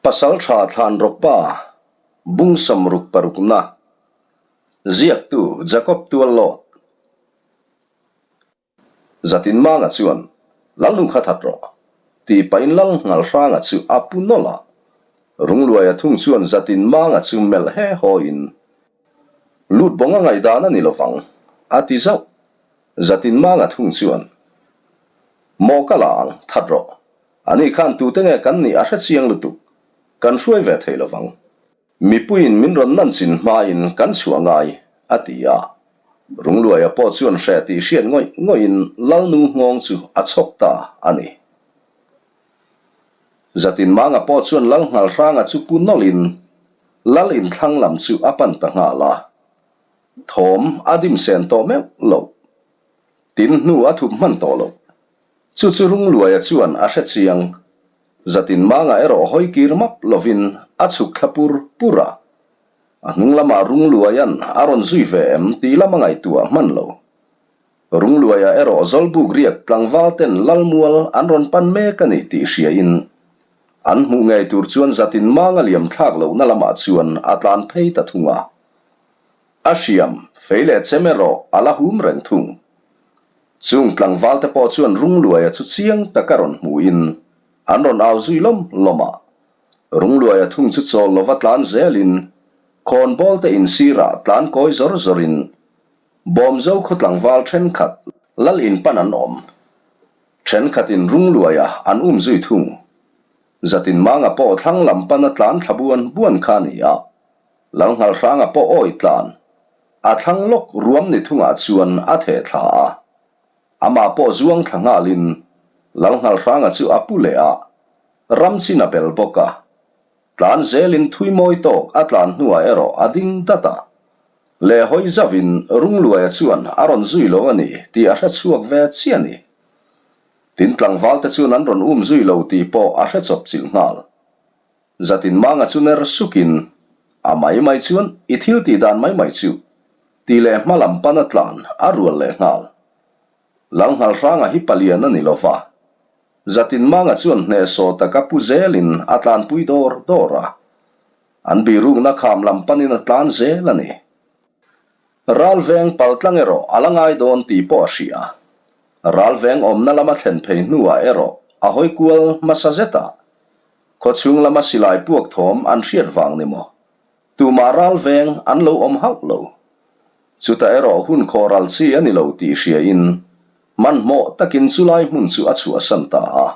Pasaltha Thlanrawkpa bung 66na ziaktu Jacob Tuallawt Zatinmanga chuan Lalnu kha that rawh tih pahin Lal Nghalhranga chu a pu nawlh a. Rungluaia thung chuan Zatinmanga chu melh he hawiin Lut bawng a ngaihdan a ni lovang a ti zauh. Zatinmanga thung chuan Maw ka la ang, that rawh. Ani khan tute nge kan nih a hre chiang lutuk. Kan hruai ve thei lovang. Mipuiin min rawn nan chin hmain kan chhuah ngai, a ti a. Rungluaia pawh chuan hreh tih hriat ngawih ngawihin Lalnu nghawng chu a chhawk ta a ni. Zatinmanga pawh chuan Lal Nghalhranga chu pu nawlhin Lal inthlang lam chu a pan ta nghal a. Thawm a dim sen tawh meuh lo. Tin hnu a thup hman tawh lo. Chu chu Rungluaia chuan a hre chiang. Zatinmanga erawh hawi kir map lovin a chhuk thla pur pur a. A hnung lamah Rungluaia'n a rawn zui ve em tih lam a ngaihtuah hman lo. Rungluaia erawh Zawlbuk riak tlangval ten Lalmual an rawn pan mek a ni tih hriain an hmuh ngei tur chuan Zatinmanga liam thlak lohna lamah chuan a tlan phei ta thung a. A hriam, fei leh chem erawh a la hum reng thung. Chung tlangvalte pawh chuan Rungluaia chu chiang taka rawn hmuhin an rawn au zui lawm lawm a. Rungluaia thung chu chawl lova tlan zelin khawnbawl te insirah tlan kawi zawr zawrin Bawmzo khaw tlangval thenkhat lal in pan an awm. Thenkhatin Rungluaia an um zui thung. Zatinmanga pawh thlang lam pana tlan thla buan buan kha a ni a. Lalnghalhranga pawh awi tlan a thlang lawk ruam ni thungah chuan a theh thla a. Amah pawh zuang thla nghalin Lalnghalhranga chu a pu leh a, ram chin a bel bawk a. Tlan zelin thui mawi tawk a tlan hnuah erawh a ding dat a. Leh hawi zauhin Rungluaia chuan a rawn zui lo a ni tih a hre chhuak ve chiah a ni. Tin tlangvalte chuan an rawn um zui lo tih pawh a hre chawp chilh nghal. Zatinmanga chu ner sukin, A mai mai chuan i thil tih dan mai mai chu, tih leh hma lam pana tlan a rual leh nghal. Lalnghalhranga hi palian a ni lo va. Zatinmanga chuan hnehsawh taka pu zelin a tlanpui dawr dawr a. An birukna kham lam panin a tlan zel a ni. Ralveng paltlang erawh a la ngai dawn tih pawh a hria. Ralveng awmna lama thlen phei hnuah erawh a hawi kual hmasa zet a. Khawchhung lama silai puak thawm an hriat vang ni maw? Tumah ralveng an lo awm hauh lo. Chutah erawh hun khaw ral chi a ni lo tih hriain hmanhmawh takin chulai hmun chu a chhuahsan ta a.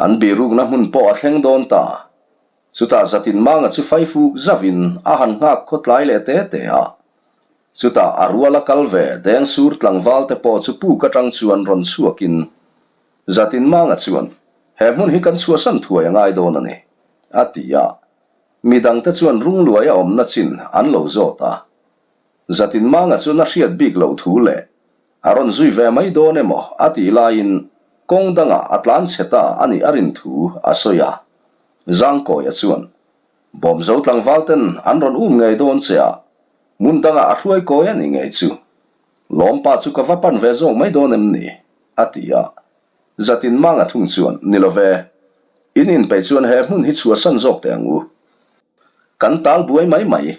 An birukna hmun pawh a thleng dawn ta. Chutah Zatinmanga chu faifuk zauhin a han nghak khawtlai leh te te a. Chutah a ruala kal ve Dengsur tlangval te pawh chu puk atang chuan rawn chhuakin Zatinmanga chuan, He hmun hi kan chhuahsan thuai a ngai dawn a ni, a ti a. Midangte chuan rungluai a awmna chin an lo zawt a. Zatinmanga chuan a hriat bik loh thu leh a rawn zui ve mai dawn emaw a tih laiin kawng dangah a tlan chhe ta a nih a rin thu a sawi a. Zangkawia chuan, Bawmzo tlangval ten an rawn um ngei dawn che a, hmun dangah a hruai kawi a nih ngei chu. Lawmpa chu ka va pan ve zawk mai dawn em ni? a ti a. Zatinmanga thung chuan, Ni lo ve. In inpeih chuan he hmun hi chhuahsan zawk teh ang u. Kan tal buai mai mai.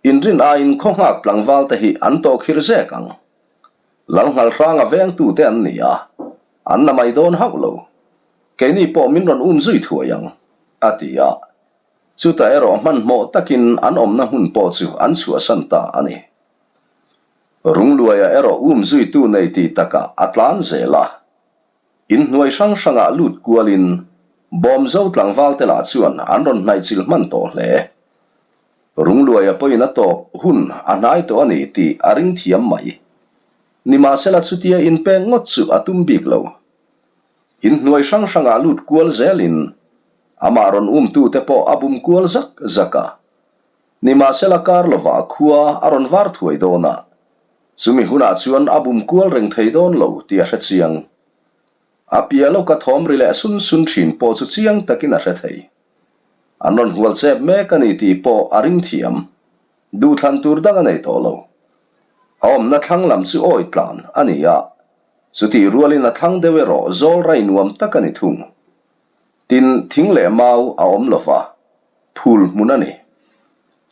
Inrin aiin khaw nghak tlangval te hi an tawh khir zek ang. Lalnghalhranga vengtu te an ni a, an na mai dawn hauh lo. Keini pawh min rawn um zui thuai ang, a ti a. Chutah erawh hmanhmawh takin an awmna hmun pawh chu an chhuahsan ta a ni. Rungluaia erawh um zuitu nei tih takah a tlan zel a. Inhnuai hrang hrangah lut kualin Bawmzo tlangvalte lah chuan an rawn hnaihchilh hman tawh hle. Rungluaia pawhin a tawp hun a hnai tawh a ni tih a ring thiam mai. Nimahsela chutia inpek ngawt chu a tum bik lo. Inhnuai hrang hrangah lut kual zelin amah rawn umtute pawh a bum kual zak zak a. Nimahsela kar lovah khua a rawn var thuai dawn a, chumi hunah chuan a bum kual reng thei dawn lo tih a hre chiang. A piah lawka thawm ri leh sun sun thin pawh chu chiang takin a hre thei. An rawn hual chep mek a ni tih pawh a ring thiam. Duhthlan tur dang a nei tawh lo. A awmna thlang lam chu awi tlan a ni a, chutih rualin a thlang deuh erawh zawl rai nuam tak a ni thung. Tin, thing leh mau a awm lo va, phul hmun a ni.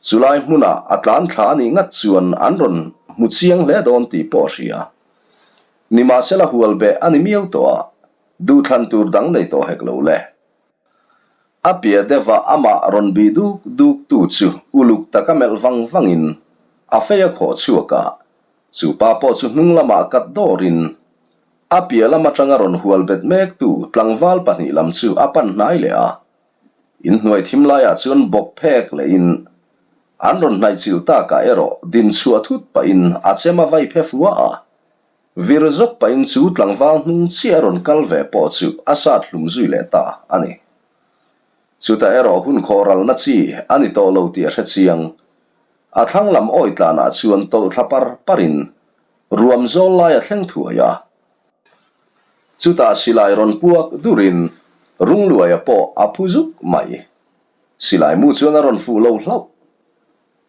Chulai hmunah a tlan thla a nih ngat chuan an rawn hmu chiang hle dawn tih pawh a hria. Nimahsela hual beh a ni miau tawh a, duhthlan tur dang nei tawh hek lo le. A piah deuhva amah rawn bih duk duk tu chu uluk taka melh vang vangin a fei a khawh chhuak a, chu pa pawh chu hnung lamah kat dawrin a piah lam atanga rawn hual bet mek tu tlangval pahnih lam chu a pan hnai leh a. Inhnuai thim laiah chuan bawk phek lehin an rawn hnaih chilh takah erawh din chhuah thut pahin a chem a vai phe fua a. Vir zawk pahin chu tlangval hnung chiah a rawn kal ve pawh chu a sat hlum zui leh ta a ni. Chutah erawh hun khawhralna chi a ni tawh lo tih a hre chiang. A thlang lam awi tlanah chuan tawlh thla par parin ruam zawl lai a thleng thuai a. Chutah silai rawn puak durin Rungluaia pawh a phu zuk mai. Silai mu chuan a rawn fuh lo hlauh.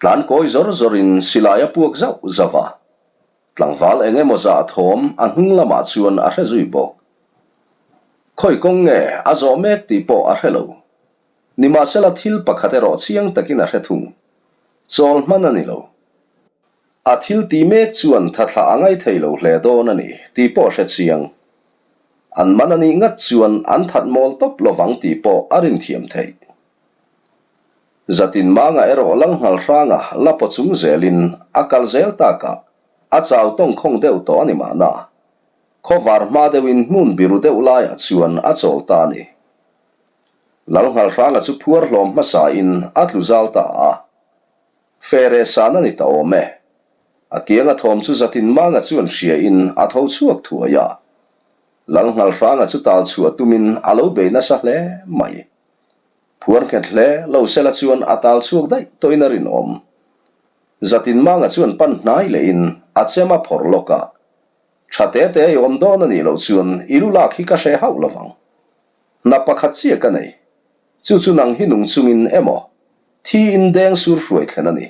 Tlan kawi zawr zawrin silai a puak zauh zauh a. Tlangval eng emaw zah thawm a hnung lamah chuan a hre zui bawk. Khawi kawng nge a zawh mek tih pawh a hre lo. Nimahsela thil pakhat erawh chiang takin a hre thung. Chawl hman a ni lo. A thil tih mek chuan thathla a ngai thei lo hle dawn a ni tih pawh a hre chiang. An man a nih ngat chuan an that mawl tawp lovang tih pawh a rinthiam theih. Zatin manga erawh Lalnghal hranga la paw chung zelin a kal zel takah a chau tawng khawng deuh tawh a ni mahna. Khawvar hma deuhin hmun biru deuh laiah chuan a chawl ta a ni. Lalnghal hranga chu phuar hlawm hmasain a tlu zal ta a. Fere san a ni ta awm e. A kianga thawm chu Zatin manga chuan hriain a tho chhuak thuai a. Lalnghal hranga chu tal chhuah tumin a lo bei nasa hle mai. Phuar nghet hle lo sela chuan a tal chhuak daih tawhin a rinawm. Zatin manga chuan pan hnai lehin a chem a phawrh lawk a, Tha te te i awm dawn a nih loh chuan i lu lak hi ka hre hauh lo vang. Hna pakhat chiah ka nei. Chu chu nang hi nung chungin emaw thi in deng sur hruai thlen a ni.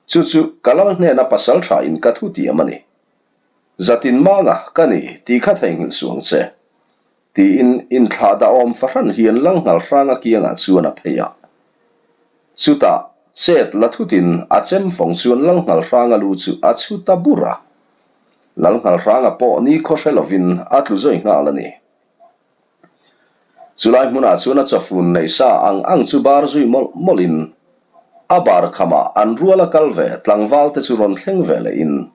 Chu chu ka lal hnena pasal tha in ka thu tiam a ni. Zatin manga ka ni tih kha theihnghilh suang che. Tiin inthlah dahawm fahran hian Lalnghal hranga kiangah chuan a phei a. Chutah, chet la thutin a chem fawng chuan Lalnghal hranga lu chu a chhu ta bur a. Lalnghal hranga pawh ni khaw hre lovin a tlu zawi nghal a ni. Chulai hmunah chuan a chawfun neih sa ang ang chu bar zui mawlh mawlhin a bar khamah an ruala kal ve tlangval te chu rawn thleng ve lehin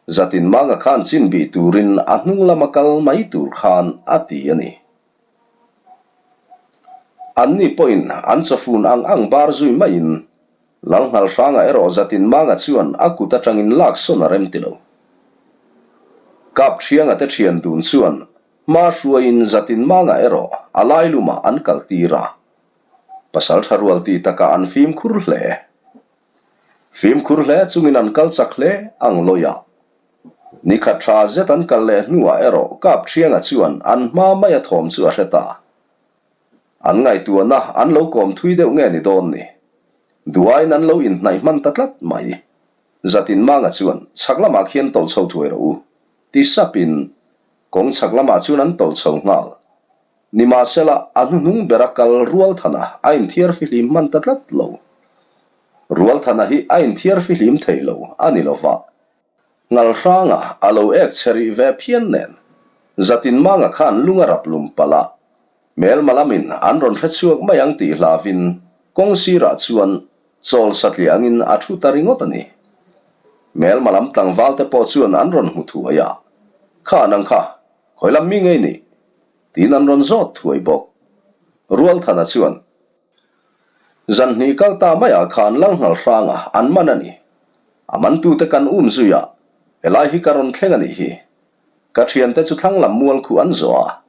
Zatin manga khan chin bih turin a hnung lama kal mai tur khan a ti a ni. Anni pawhin an chawfun ang ang bar zui maiin Lalnghal hranga erawh Zatin manga chuan a kut atangin lak sawn a rem ti lo. Kap thianga te thian dun chuan hma hruaiin Zatin manga erawh a lai lumah an kal tir a. Pasal tha rual tih takah an fimkhur hle. Fimkhur hle chungin an kal chak hle ang lawi a. Nikhat tha zet an kal leh hnuah erawh Kapṭhianga chuan an hma maia thawm chu a hre ta. An ngaihtuahna an lo kawm thui deuh nge ni dawn ni. Duaiin an lo inhnaih hman ta tlat mai. Zatin Manga chuan, Chhak lamah khian tawlh chho thuai rawh u, ti sapin kawng chhak lamah chuan an tawlh chho nghal. Nimahsela, a hnuhnung bera kal Rualthana a inthiar fihlim hman ta tlat lo. Rualthana hi a inthiar fihlim thei lo a ni lova, Ngalhranga a lo ek chhe rih ve phian nen, Zatin Manga khan lung a rap lum palh a, hmelma lamin an rawn hre chhuak mai ang tih hlavin kawng sirah chuan chawl satliah angin a thu ta ringawt a ni. Hmelma lam tlangval te pawh chuan an rawn hmu thuai a, Kha nang kha, khawi lam mi ngei nih? Tiin an rawn zawt thuai bawk. Rualthana chuan, Zan hnih kal ta maiah khan Lalnghal hranga an man a ni. A mantute kan um zui a, helai hi ka rawn thleng a nih hi. Ka thiante chu thlang lam mual khuh an zawh a,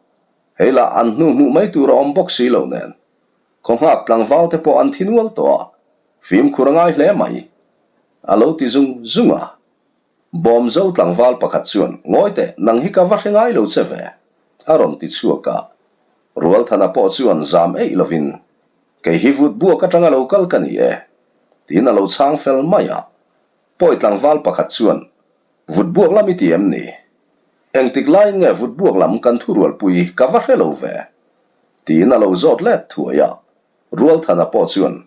hei lah an hnu hmuh mai tur a awm bawk si lo nen. Khaw nghak tlangval te pawh an thi nual tawh a, fimkhur a ngai hle mai. A lo ti zung zung a. Bawmzo tlangval pakhat chuan, Ngawi teh, nang hi ka va hre ngai lo che ve, a rawn ti chhuak a. Rualthana pawh chuan zam eih lovin, Kei hi vut buak atanga lo kal ka ni e, tiin a lo chhang fel mai a. Pawi tlangval pakhat chuan, Vut buak lam i ti em ni? Engtik laiin nge vut buak lam kan thurualpui ka va hre lo ve? Tiin a lo zawt let thuai a, Rualthana pawh chuan,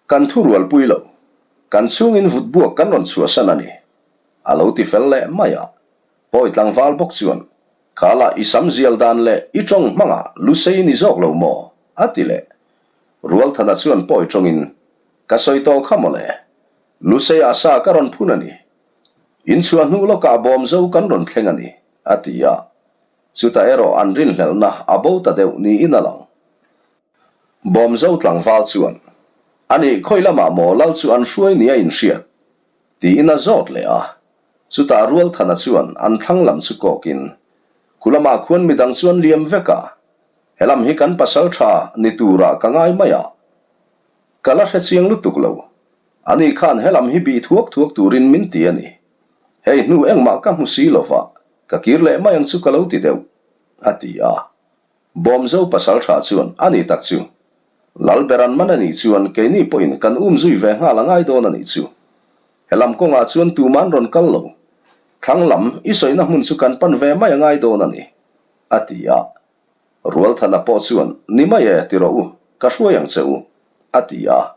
Kan thu rualpui lo, kan chhungin vut buak kan rawn chhuahsan a ni, a lo ti fel leh mai a. Pawi tlangval bawk chuan, Kha lah i sam zial dan leh i tawng hmangah lusei ni zawk lo maw? a ti leh. Rualthana chuan pawi tawngin, Ka sawi tawh kha mawle, lusei ah sa ka rawn phun a ni. Inchhuah hnu lawkah bawm zo kan rawn thleng a ni, a ti a. Chutah erawh an rinhlelhna a bo ta deuh niin a lang. Bawmzo tlangval chuan, Ani, khawi lamah maw lal chu an hruai nia inhriat? tiin a zawt leh a. Chutah Rualthana chuan an thlang lam chu kawkin, Khu lamah khuan midang chu an liam vek a, helam hi kan pasal tha ni turah ka ngai mai a. Ka la hre chiang lutuk lo. Ani khan helam hi bih thuak thuak turin min ti a ni. Hei hnu engmah ka hmu si lova, ka kir leh mai ang chu ka lo ti deuh, a ti a. Bawmzo pasal tha chuan a ni tak chu. Lal ber an man a nih chuan keini pawhin kan um zui ve nghal a ngai dawn a nih chu. Helam kawngah chuan tuman rawn kal lo. Thlang lam i sawina hmun chu kan pan ve mai a ngai dawn a ni, a ti a. Rualthana pawh chuan, Ni mai e, ti rawh u, ka hruai ang che u, a ti a.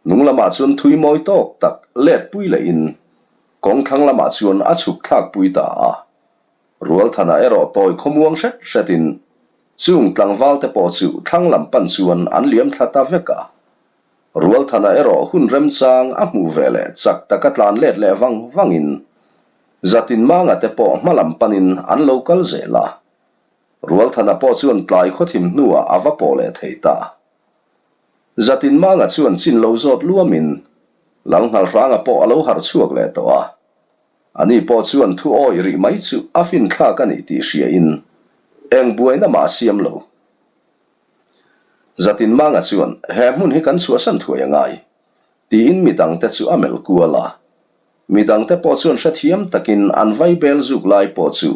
Hnung lamah chuan thui mawi tawk tak let pui lehin kawng thlang lamah chuan a chhuk thlak pui ta a. Rualthana erawh tawi khawmuang hret hretin chung tlangval te pawh chu thlang lam pan chuan an liam thla ta vek a. Rualthana erawh hun remchang a hmuh ve leh chak taka tlan let leh vang vangin Zatinmanga te pawh hma lam panin an lo kal zel a. Rualthana pawh chuan tlai khawthim hnuah a va pawh leh thei ta. Zatinmanga chuan chin lo zawt luamin Lalnghalhranga pawh a lo harh chhuak leh tawh a. Ani pawh chuan thu awih rih mai chu a finthlak a nih tih hriain eng buaina mah a siam lo. Zatinmanga chuan he hmun hi kan chhuahsan thuai a ngai tiin midangte chu a melh kual a. Midangte pawh chuan hrethiam takin an vaibel zuk lai pawh chu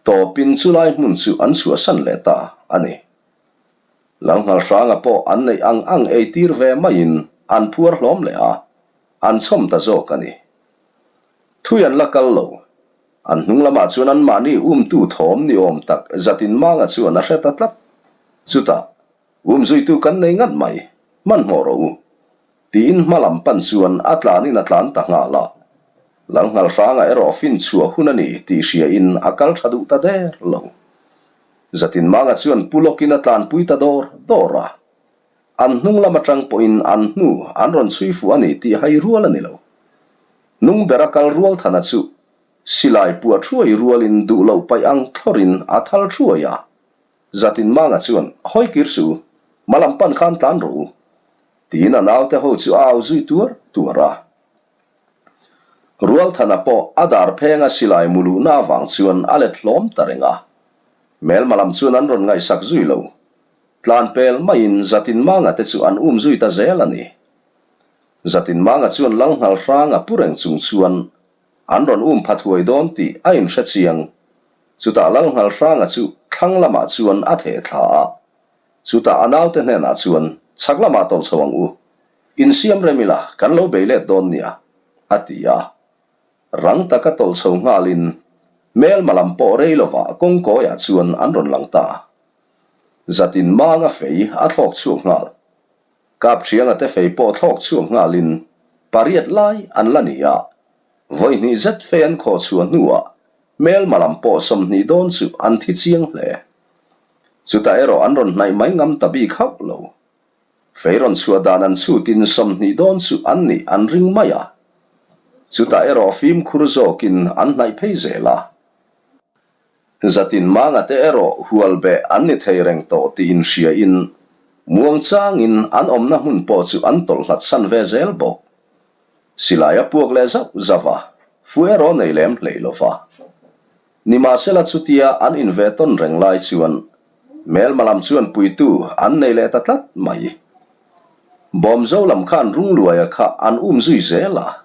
tawpin chulai hmun chu an chhuahsan leh ta a ni. Lalnghalhranga pawh an neih ang ang ei tir ve maiin an phuar hlawm leh a, an chhawm ta zawk a ni. Thui an la kal lo. An hnung lamah chuan anmahni umtu thawm ni awm tak zatin manga chuan a hre ta tlat. Chutah, umzuitu kan nei ngat mai, hmanhmawh rawh u. Tiin hma lam pan chuan a tlanin a tlan ta nghal a. Lalnghalhranga erawh fin chhuah hun a ni tih hriain a kal tha duh ta der lo. Zatin manga chuan pu lawkin a tlanpui ta dawr dawr a. An hnung lam atang pawhin an hnu an rawn chhui fuh a ni tih hai rual a ni lo. Hnung bera kal rual thana chu silai puah thuai rualin duh loh paih ang thlawrin a thal thuai a. Zatin manga chuan, Hawi kir suh u, hma lam pan khan tlan rawh u, tiin a naute ho chu a au zui tuar tuar a. Rualthana pawh a dar phenga silai mu luhna avang chuan a let hlawm ta reng a. Hmelma lam chuan an rawn ngaihsak zui lo. Tlan pel maiin Zatinmanga te chu an um zui ta zel a ni. Zatinmanga chuan lal nghal hrang a pu reng chung chuan an rawn um pha thuai dawn tih a inhre chiang. Chutah lal nghal hranga chu thlang lamah chuan a theh thla a. Chutah a naute hnenah chuan, Chhak lamah tawlh chho ang u. Insiam rem ila, kan lo bei let dawn nia, a ti a. Rang taka tawlh chho nghalin hmelma lam pawh rei lovah kawngkawiah chuan an rawn lang ta. Zatin manga fei a thlawk chhuak nghal. Kap thianga te fei pawh thlawk chhuak nghalin pariat lai an la ni a. Vawi hnih zet fei an khawh chhuah hnuah hmelma lam pawh 20 dawn chu an thi chiang hle. Chutah erawh an rawn hnaih mai ngam ta bik hauh lo. Fei rawn chhuah dan an chhutin 20 dawn chu an nih an ring mai a. Chutah erawh fimkhur zawkin an hnaih phei zel a. Zatin manga te erawh hual beh an ni thei reng tawh tih inhriain muang changin an awmna hmun pawh chu an tawlh hlat san ve zel bawk. Silai a puak leh zauh zauh a, fu erawh nei lem hlei lo va. Nimahsela chutia an inve tawn reng lai chuan hmelma lam chuan puitu an nei leh ta tlat mai. Bawmzo lam khan Rungluaia kha an um zui zel a.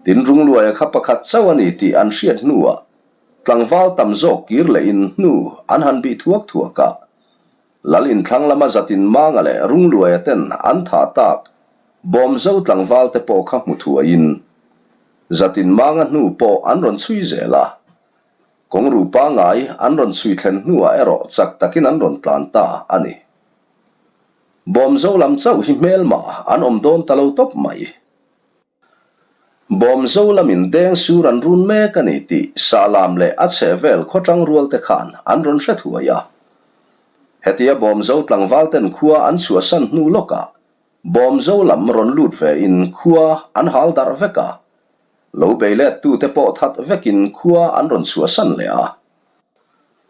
Tin Rungluaia kha pakhat chauh a ni tih an hriat hnuah tlangval tam zawk kir lehin hnu an han bih thuak thuak a. Lal inthlang lama zatin Manga leh Rungluaia ten an thah tak Bawmzo tlangval te pawh kha hmu thuaiin Zatin Manga hnu pawh an rawn chhui zel a. Kawngruh pangngai an rawn chhui thlen hnuah erawh chak takin an rawn tlan ta a ni. Bawmzo lam chauh hi hmelma an awm dawn ta lo tawp mai. Bawmzo lamin deng sur an run mek a ni tih Sahlam leh a chhehvel khawchang rualte khan an rawn hre thuai a. Hetia Bawmzo tlangvalten khua an chhuahsan hnu lawkah Bawmzo lam rawn lut vein khua an hal darh vek a, lo bei lettute pawh that vekin khua an rawn chhuahsan leh a.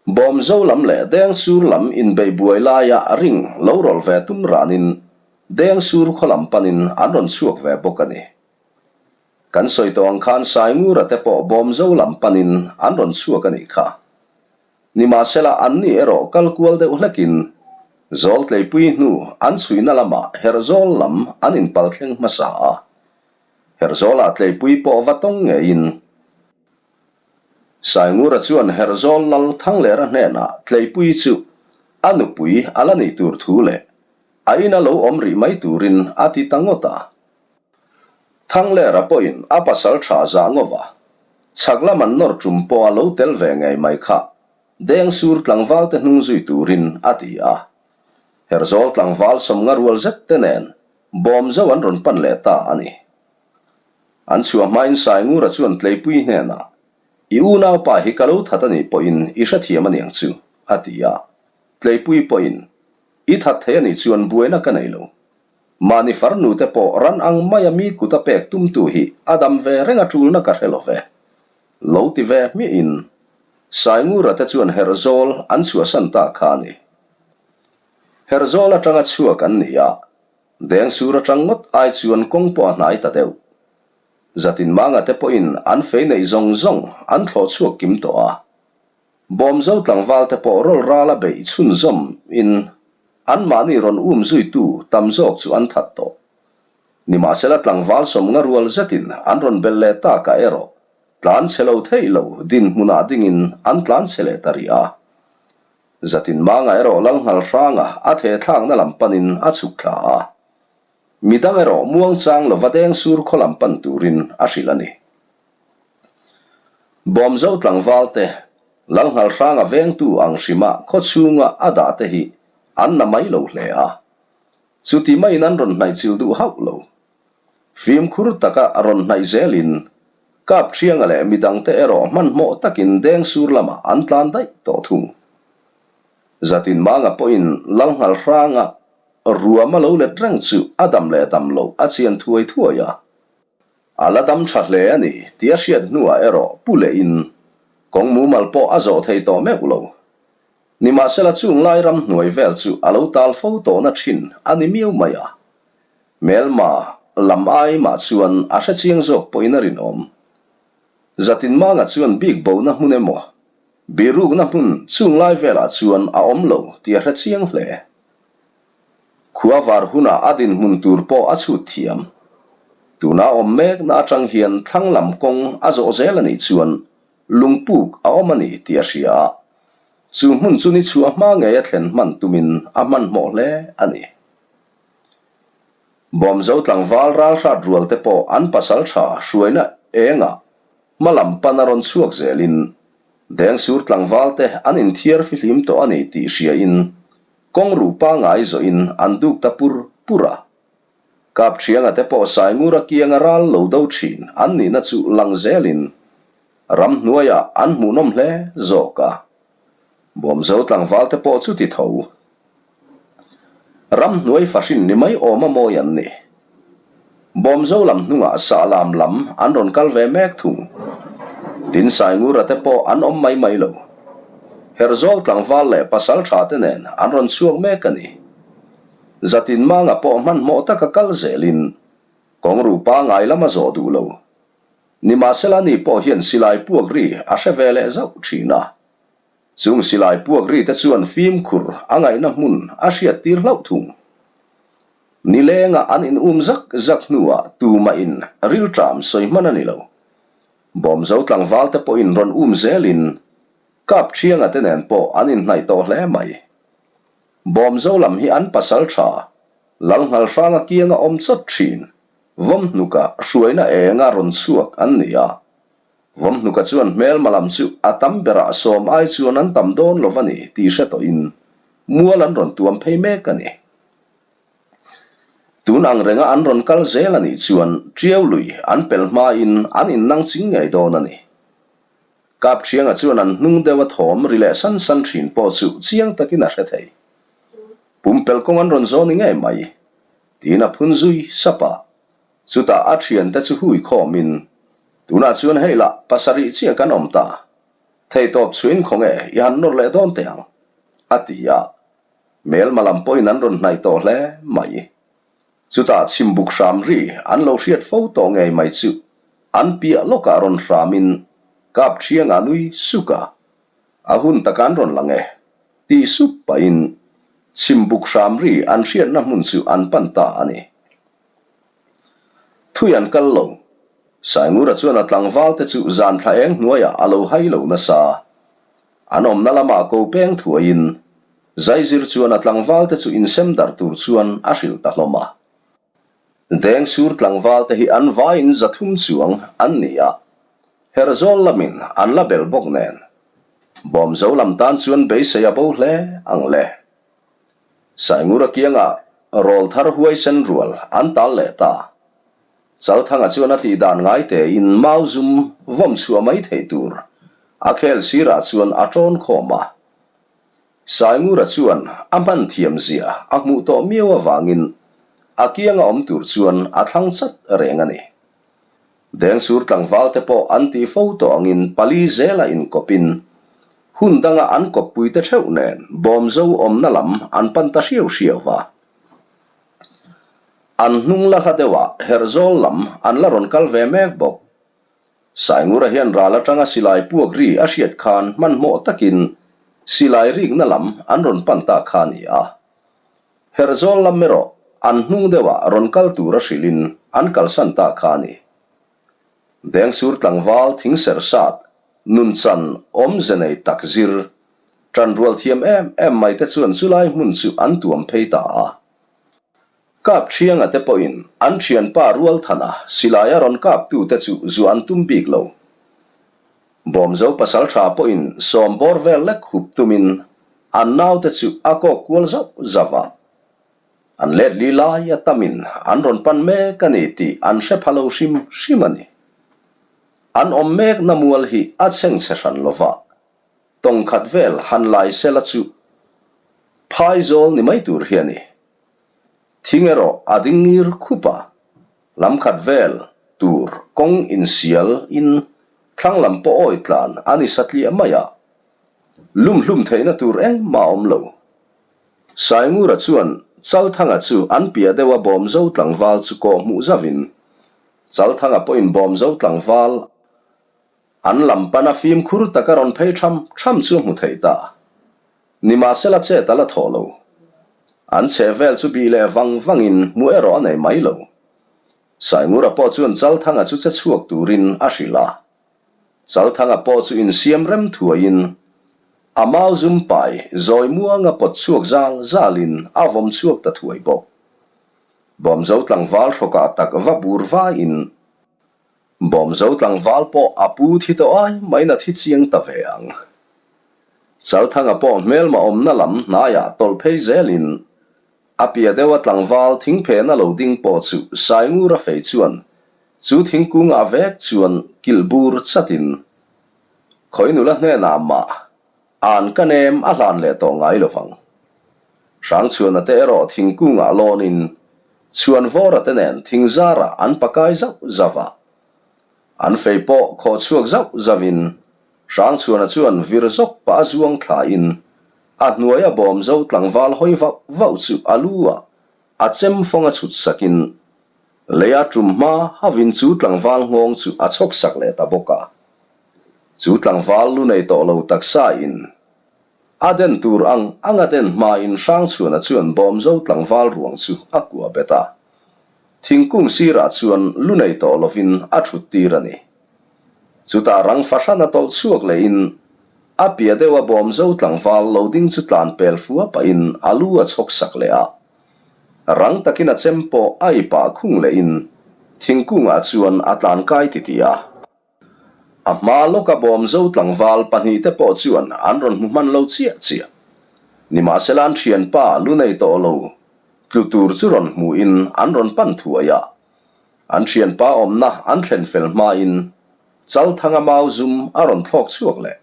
Bawmzo lam leh Dengsur lam inbeih buai laia ring lo rawlh ve tum ranin Dengsur khaw lam panin an rawn chhuak ve bawk a ni. Kan sawi tawh ang khan Saingura te pawh Bawmzo lam panin an rawn chhuak a nih kha. Nimahsela anni erawh kal kual deuh hlekin Zawltleipui hnu an chhuihna lamah Herhzawl lam an inpal thleng hmasa a. Herhzawlah Tleipui pawh va tawng ngeiin Saingura chuan Herhzawl lal Thanglera hnenah Tleipui chu a nupui a la nih tur thu leh a ina lo awm rih mai turin a ti ta ngawt a. Thanglera pawhin a pasal tha zah ngawva chhak lam an nawr tum pawh a lo tel ve ngei mai kha Dengsur tlangvalte hnung zui turin a ti a. Herhzawl tlangval sawmnga rual zet te nen Bawmzo an rawn pan leh ta a ni. An chhuah hmain Saingura chuan Tleipui hnenah, I unaupa hi ka lo that a nih pawhin i hrethiam a niang chu, a ti a. Tleipui pawhin, I that thei a nih chuan buaina ka nei lo. Mahni farnu te pawh ran ang maia mi kut a pek tumtu hi a dam ve reng a tulna ka hre lo ve. Lo ti ve hmiahin Saingura te chuan Herhzawl an chhuahsan ta kha a ni. Herhzawl atanga chhuak an ni a, Dengsur atang ngawt ai chuan kawng pawh a hnai ta deuh. Zatin Manga te pawhin an fei neih zawng zawng an thlawh chhuak kim tawh a. Bawmzo tlangval te pawh rawl ral a beih chhunzawm in anmahni rawn um zuitu tam zawk chu an that tawh. Nimahsela tlangval sawmnga rual zetin an rawn belh leh takah erawh tlan chhe lo theih lo dinhmunah dingin an tlan chhe leh ta rih a. Zatin Manga erawh lal nghal hranga a the thlakna lam panin a chhuk thla a. Midang erawh muangchang lova Dengsur khaw lam pan turin a hrilh a ni. Bawmzo tlangval te, lal nghal hranga vengtu ang hrima khaw chhunga a dah te hi an na mai lo hle a. Chuti maiin an rawn hnaih chil duh hauh lo. Fimkhur taka rawn hnaih zelin Kapṭhianga leh midangte erawh hmanhmawh takin Dengsur lamah an tlan daih tawh thung. Zatin Manga pawhin Lalnghal hranga ruam a lo let reng chu a dam leh dam loh a chian thuai thuai a. A la dam tha hle a ni tih a hriat hnuah erawh pu lehin kawng mumal pawh a zawh thei tawh meuh lo. Nimahsela chung lai ramhnuai vel chu a lo tal fo tawhna thin a ni miau mai a. Hmelma lam ai mah chuan a hre chiang zawk pawhin a rinawm. Zatinmanga chuan bik bona hmun emaw, birukna hmun chung lai velah chuan a awm lo tih a hre chiang hle. Khua var hunah a dinhmun tur pawh a chhut thiam. Tuna awm mekna atang hian thlang lam kawng a zawh zel a nih chuan lungpuk a awm a ni tih a hria a. Chu hmun chu ni chhuah hma ngei a thlen hman tumin a hmanhmawh hle a ni. Bawmzo tlangval ralhrat rual te pawh an pasal tha hruaina engah hma lam pan a rawn chhuak zelin Dengsur tlangval te an inthiar fihlim tawh a ni tih hriain kawngruh pangngai zawhin an duk ta pur pur a. Kapṭhianga te pawh Saingura kianga ral lo do ṭhin an nihna chu lang zelin ramhnuaiah an hmuhnawm hle zawk a. Bawmzo tlangval te pawh chuti tho. Ramhnuai fahrin ni mai awm a mawi an ni. Bawmzo lam hnungah Sahlam lam an rawn kal ve mek thung. Tin Saingura te pawh an awm mai mai lo. Herhzawl tlangval leh pasal tha te nen an rawn chhuak mek a ni. Zatin Manga pawh hmanhmawh taka kal zelin kawngruh pangai lam a zawh duh lo. Nimahsela ni pawh hian silai puak ri a hre ve leh zauh thin a. Chung silai puak ri te chuan fimkhur a ngaihna hmun a hriattir hlauh thung. Nilenga an in um zak zak hnuah tumahin rilṭam sawi hman a ni lo. Bawmzo tlangval te pawhin rawn um zelin Kapṭhianga te nen pawh an inhnaih tawh hle mai. Bawmzo lam hi an pasal ṭha Lalnghalhranga kianga awm chawt ṭhin Vawmhnuka hruaina enga rawn chhuak an ni a. Vawmhnuka chuan hmelma lam chu a tam berah sawm ai chuan an tam dawn lo va ni tih hre tawhin mual an rawn tuam phei mek a ni. Tun ang renga an rawn kal zel a nih chuan Tiau lui an pel hmain an innang ching ngei dawn a ni. Kapṭhianga chuan an hnung deuha thawm ri leh san san ṭhin pawh chu chiang takin a hre thei. Pumpelh kawng an rawn zawn ni ngei mai, tiin a phun zui sap a. Chutah a ṭhiante chu hui khawmin, Tunah chuan hei lah pasarih chiah kan awm ta. Theitawp chhuin khawnge i han nawr leh dawn teh ang, a ti a. Hmelma lam pawhin an rawn hnaih tawh hle mai. Chutah chhimbuk hram ri an lo hriat fo tawh ngei mai chu an piah lawkah rawn hramin Kapṭhianga nui suk a, a hun taka an rawn lang e tih sup pahin chhimbuk hram ri an hriatna hmun chu an pan ta a ni. Thui an kal lo. Saingura chuan a tlangvalte chu zan thla eng hnuaiah a lo hai lo nasa. An awmna lamah ko peng thuaiin Zaizir chuan a tlangvalte chu insem darh tur chuan a hrilh ta hlawm a. Dengsur tlangvalte hi an vaiin 300 chuang an ni a, Herzawl lamin an la bel bawk nen. Bawmzo lam tan chuan beisei a bo hle ang le. Saingura kiangah rawlthar huaisen rual an tal leh ta. Chalthanga chuan a tih dan ngai tein mau zum vawm chhuah mai theih tur a khel sirah chuan a tawn khawm a. Saingura chuan a hman thiam zia a hmuh tawh miau avangin a kianga awm tur chuan a thlang chat reng a ni. Dengsur tlangval te pawh an tih fo tawh angin pali zela inkawpin hun danga an kawppui te theuh nen bawmzo awmna lam an pan ta hriau hriau va. An hnung la hla deuhah Herhzawl lam an la rawn kal ve mek bawk. Saingura hian ral atanga silai puak ri a hriat khan hmanhmawh takin silai rikna lam an rawn pan ta kha a ni a. Herhzawl lam erawh an hnung deuhah rawn kal tura hrilhin an kalsan ta kha a ni. Dengsur tlangval thingser sat nunchan awmze nei tak zir Ṭanrual thiam em em mai te chuan chulai hmun chu an tuam phei ta a. Kap ṭhianga te pawhin an ṭhianpa Rualthana silai a rawn kap tu te chu zu an tum bik lo. Bawmzo pasalṭha pawhin sawm bawr vel lek hup tumin an naute chu a kawk kual zauh zauh a. An let li lai a tamin an rawn pan mek a ni tih an hre pha lo hrim hrim a ni. An awm mekna mual hi a chhengchhe hran lova. Tawng khat vel han lai sela chu phaizawl ni mai tur hi a ni. Thing erawh a ding ngir khup a, lam khat vel tur kawng insial in thlang lam pawh awi tlan a ni satliah mai a, lum hlum theihna tur engmah a awm lo. Saingura chuan Chalthanga chu an piah deuh a bawmzo tlangval chu kawh hmuh zauhin Chalthanga pawhin bawmzo tlangval An lam pana fimkhur taka rawn phei tham tham chu a hmu thei ta. Nimahsela chet a la thawh lo. An chheh vel chu bih leh vang vangin hmuh erawh a nei mai lo. Saingura pawh chuan Chalthanga chu che chhuak turin a hrilh a. Chalthanga pawh chu insiam rem thuaiin a mau zum pai zawi muanga pawt chhuak zal zalin a vawm chhuak ta thuai bawk. Bawmzo tlangval hrawkah tak va bur vaiin Bawmzo tlangval pawh a pu thi tawh ai maiin a thi chiang ta ve ang. Chalthanga pawh hmelma awmna lam hnaiah tawlh phei zelin a pia deuha tlangval thingphena lo ding pawh chu Saingura fei chuan chu thingkungah vek chuan kilh bur chatin khawi nula hnenah mah an ka nem a hlan leh tawh ngai lovang. Hrangchhuana te erawh thingkungah lawnin Chhuanvawra te nen thingzarah an pakai zauh zauh a. An fei pawh khawh chhuak zauh zauhin Hrangchhuana chuan vir zawk pah a zuang thlain a hnuaia bawmzo tlangval hawi vauh vauh chu a lu ah a chem fawng a chhut sakin leia tum hma hauhin chu tlangval nghawng chu a chhawk sak leh ta bawk a. Chu tlangval lu nei tawh lo taksa in A den tur ang ang a den hmain Hrangchhuana chuan Bawmzo tlangval ruang chu a kua bet a. Thingkung sirah chuan lu nei tawh lovin a thut tir a ni. Chutah rang fahran a tawlh chhuak lehin a pia deuha Bawmzo tlangval lo ding chu tlan pel fua pahin a lu a chhawk sak leh a. Rang takin a chem pawh a ipah khung lehin thingkungah chuan a tlan kai titih a. A hma lawka Bawmzo tlangval pahnihte pawh chuan an rawn hmu hman lo chiah chiah. Nimahsela an thianpa lu nei tawh lo tlu tur chu rawn hmuhin an rawn pan thuai a. An thianpa awmna an thlen fel hmain Chalthanga mau zum a rawn thlawk chhuak leh.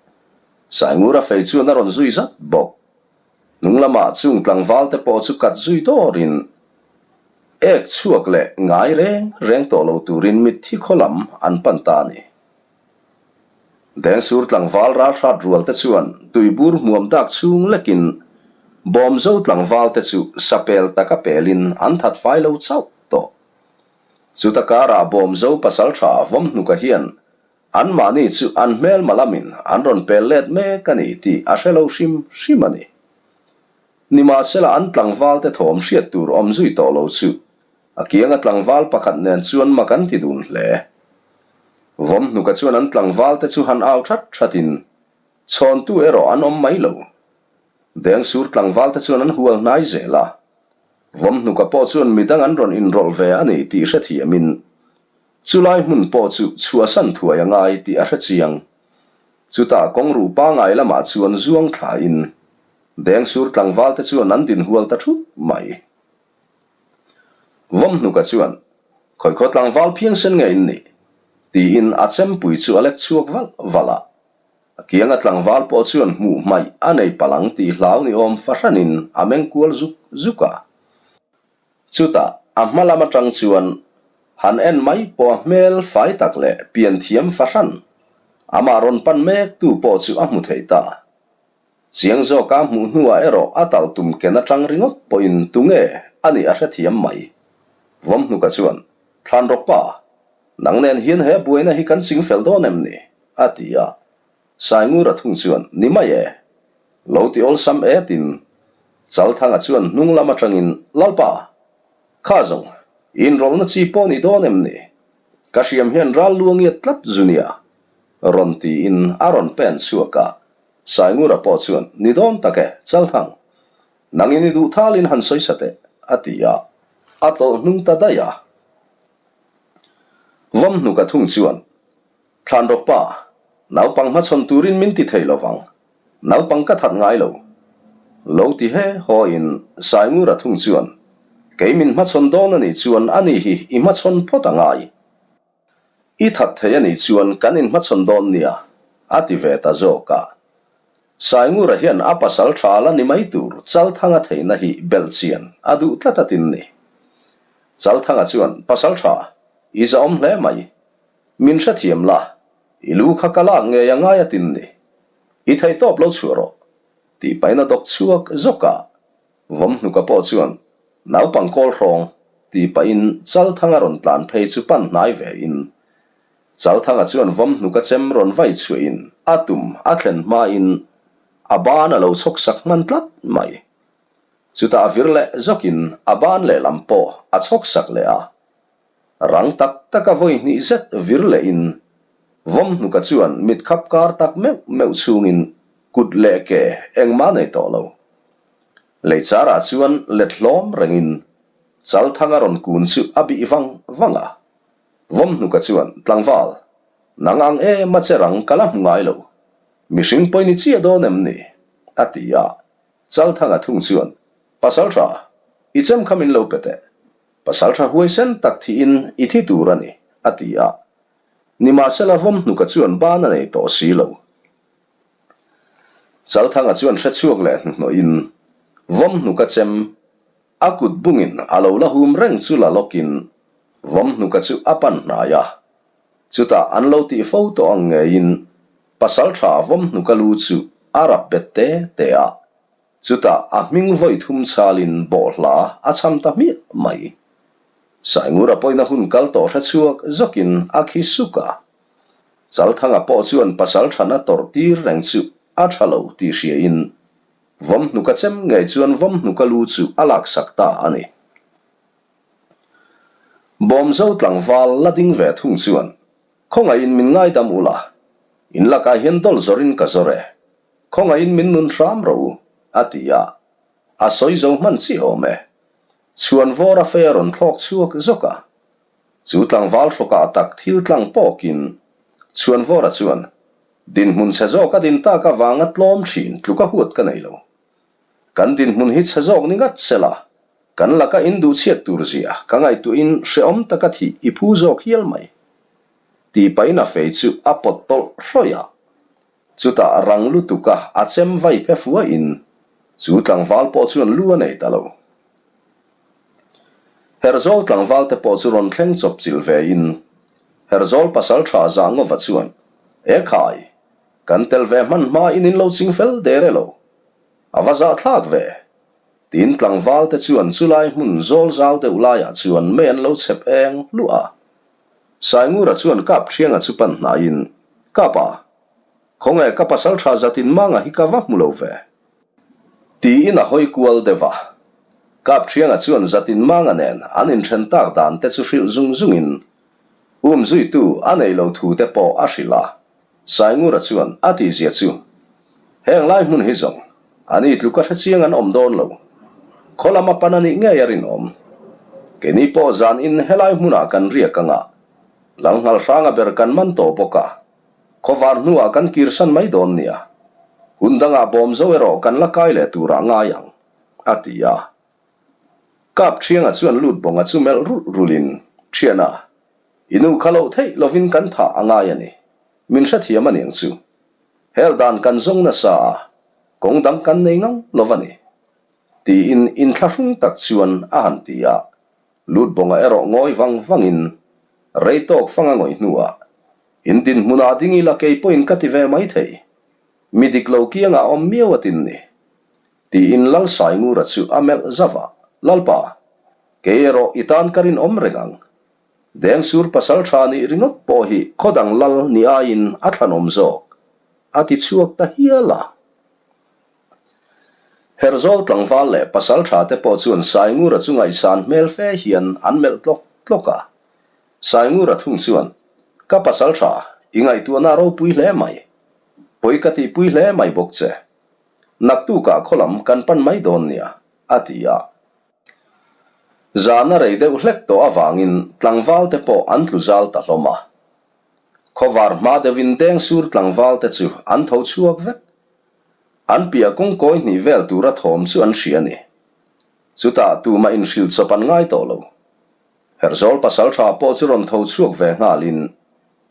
Saingura fei chuan a rawn zui zat bawk. Hnung lamah chung tlangvalte pawh chu kat zui dawrin ek chhuak leh ngai reng reng tawh lo turin mitthi khaw lam an pan ta a ni. Dengsur tlangval ralhrat rualte chuan tuibur hmuam dak chhung lekin Bawmzo tlangvalte chu sapel taka pelin an that fai lo chauh tawh. Chuta karah Bawmzo pasaltha Vawmhnuka hian Anmahni chu an hmelma lamin an rawn pel let mek a ni tih a hre lo hrim hrim a ni. Nimahsela an tlangvalte thawm hriat tur awm zui tawh lo chu a kianga tlangval pakhat nen chuan mak an ti dun hle. Vawmhnuka chuan an tlangvalte chu han au that thatin chhawntu erawh an awm mai lo. Dengsur tlangvalte chuan an hual hnai zel a. Vawmhnuka pawh chuan midang an rawn inrawlh ve a ni tih hrethiamin Chulai hmun pawh chu chhuahsan thuai a ngai tih a hre chiang. Chutah kawngruh pangai lamah chuan zuang thlain Dengsur tlangvalte chuan an din hual ta thup mai. Vawmhnuka chuan, Khawikhaw tlangval phiangsen nge in nih? tiin a chempui chu a lek chhuak valh valh a. A kianga tlangval pawh chuan hmuh hmaih a nei palh ang tih hlau ni awm fahranin a meng kual zuk zuk a. Chutah a hma lam atang chuan han en mai pawh a hmel fai tak leh pian thiam fahran amah rawn pan mek tu pawh chu a hmu thei ta. Chiang zawka a hmuh hnuah erawh a tal tum ken atang ringawt pawhin tunge a nih a hrethiam mai. Vawmhnuka chuan, Thlanrawk pa, nang nen hian he buaina hi kan ching fel dawn em ni? a ti a. Saingura thung chuan, Ni mai e. Lo ti awlsam etin Chalthanga chuan hnung lam atangin, Lalpa! Kha zawng, inrawlhna chi pawh ni dawn em ni? Ka hriam hian ral luangiat tlat zu nia! Rawn tiin a rawn pen chhuak a. Saingura pawh chuan, Ni dawn tak e, Chalthang! Nangin i duh thalin han sawi sa teh, a ti a. A tawlh hnung ta daih a. Vawmhnuka thung chuan, Thlanrawk pa, naupang hmachhawn turin min ti thei lovang, naupang ka that ngai lo. Lo ti he haw in Saingura thung chuan, Kei min hmachhawn dawn a nih chuan ani hi i hmachhawn phawt a ngai. I that thei a nih chuan kan inhmachhawn dawn nia, a ti ve ta zawk a. Saingura hian a pasal tha la ni mai tur Chalthanga theihna hi belhchian a duh tlat a tin ni. Chalthanga chuan, Pasal tha, i zahawm hle mai. Min hrethiam la, i lu kha ka lak ngei a ngai a tin ni. I thei tawp lo chhuah rawh, tih pahin a dawk chhuak zawk a. Vawmhnuka pawh chuan naupang kawl hrawng tih pahin Chalthanga rawn tlan phei chu pan hnai ve in. Chalthanga chuan Vawmhnuka chem rawn vai chhuahin a tum a thlen hmain a ban a lo chhawk sak hman tlat mai. Chutah a vir leh zawkin a ban lehlam pawh a chhawk sak leh a. Rang tak taka vawi hnih zet vir lehin Vawmhnuka chuan mit khap kar tak meuh meuh chungin kut leh ke engmah nei tawh lo. Leichar-ah chuan let hlawm rengin Chalthanga rawn kun chu a bih vang vang a. Vawmhnuka chuan, Tlangval, nang ang em a che rang ka la hmu ngai lo. Mihring pawi ni chiah dawn em ni? a ti a. Chalthanga thung chuan, Pasaltha, i chem kha min lo pe teh. Pasal tha huaisen tak thihin i thi tur a ni, a ti a. Nimahsela Vawmhnuka chuan ban a nei tawh si lo. Chalthanga chuan hre chhuak leh hnuhnawhin Vawmhnuka chem a kut bungin a lo la hum reng chu la lawkin Vawmhnuka chu a pan hnai a. Chutah an lo tih fo tawh ang ngeiin Pasal tha Vawmhnuka lu chu a rap bet te te a. Chutah a hming vawi thum chalin bawhhla a cham ta hmiah mai. Saingura pawina hun kal tawh hre chhuak zawkin a khi suk a. Chalthanga pawh chuan pasal thana tawrh tir reng chu a tha lo tih hriain Vawmhnuka chem ngei chuan Vawmhnuka lu chu a laksak ta a ni. Bawmzo tlangval la ding ve thung chuan Khawngaihin min ngaidam ula, in lakah hian dawlh zawrin ka zawr e. Khawngaihin min nun hram rawh u, a ti a. A sawi zo hman chiah awm e. Chhuan vawr a fei a rawn thlawk chhuak zawk a. Chu tlangval hrawkah tak thil tlang pawkin. Chhuanvawra chuan, Dinhmun chhe zawk a din tak avanga tlawm thin tluka huat ka nei lo. Kan dinhmun hi chhe zawk ni ngat sela, kan laka in duhchhiat tur zia ka ngaihtuahin hrehawm taka thih i phu zawk hial mai. Tih pahin a fei chu a pawt tawlh hrawih a. Chutah rang lutuka a chem vai phe fuahin chu tlangval pawh chuan lu a nei ta lo. Herzawl tlangval te pawh chu rawn thleng chawp chilh vein Herzawl pasal tha Zangova chuan, E khai, kan tel ve hman hma in in lo ching fel der e lo. A va zahthlak ve. Tiin tlangval te chuan chulai hmun zawl zau deuh laiah chuan mei an lo chhep eng hluah a. Saingura chuan Kapthianga chu pan hnaiin, Kapa, khawnge ka pasal tha zatin manga hi ka va hmu lo ve. Tiin a hawi kual deuh a. Kapthianga chuan zatin manga nen an inthen tak dan te chu hrilh zung zungin, um zuitu a nei lo thu te pawh a hrilh a. Saingura chuan a tihzia chu, Heng lai hmun hi zawng, ani tluka hre chiang an awm dawn lo. Khaw lama pan a nih ngei a rinawm. Keini pawh zan in helai hmunah kan riak anga, Lalnghal hranga ber kan man tawh bawk a, khawvar hnuah kan kirsan mai dawn nia. Hun dangah bawm zo erawh kan la kai leh turah ngai ang, a ti a. Kap Thianga chuan lut bawnga chu melh rulh rulhin, Thiana, i nu kha loh theih lovin kan thah a ngai a ni. Min hrethiam a niang chu. Hel dan kan zawng nasa a, kawng dang kan nei ngang lo a ni. Tiin inthlahrung tak chuan a han ti a. Lut bawnga erawh ngawi vang vangin rei tawk fang a ngawih hnuah, In dinhmunah ding ila kei pawhin ka ti ve mai thei. Mi dik lo kiangah awm miau a tin ni. Tiin Lal Saingura chu a melh zauh a, Lalpa, kei erawh i tan ka rinawm reng ang. Dengsur pasal tha nih ringawt pawh hi khaw dang lal ni aiin a thlanawm zawk, a ti chhuak ta hial a. Herzawl tlangval leh pasal tha te pawh chuan Saingura chu ngaihsan hmel fe hian an melh tlawk tlawk a. Saingura thung chuan, Ka pasal tha, i ngaihtuahna a ropui hle mai. Pawi ka tihpui hle mai bawk che. Naktukah khaw lam kan pan mai dawn nia, a ti a. Zan a rei deuh hlek tawh avangin tlangval te pawh an tlu zal ta hlawm a. Khawvar hma deuhin Dengsur tlangval te chu an tho chhuak vek. An piah kawng kawi hnih vel tura thawm chu an hria a ni. Chutah tumah inhrilh chawp an ngai tawh lo. Herhzawl pasaltha pawh chu rawn tho chhuak ve nghalin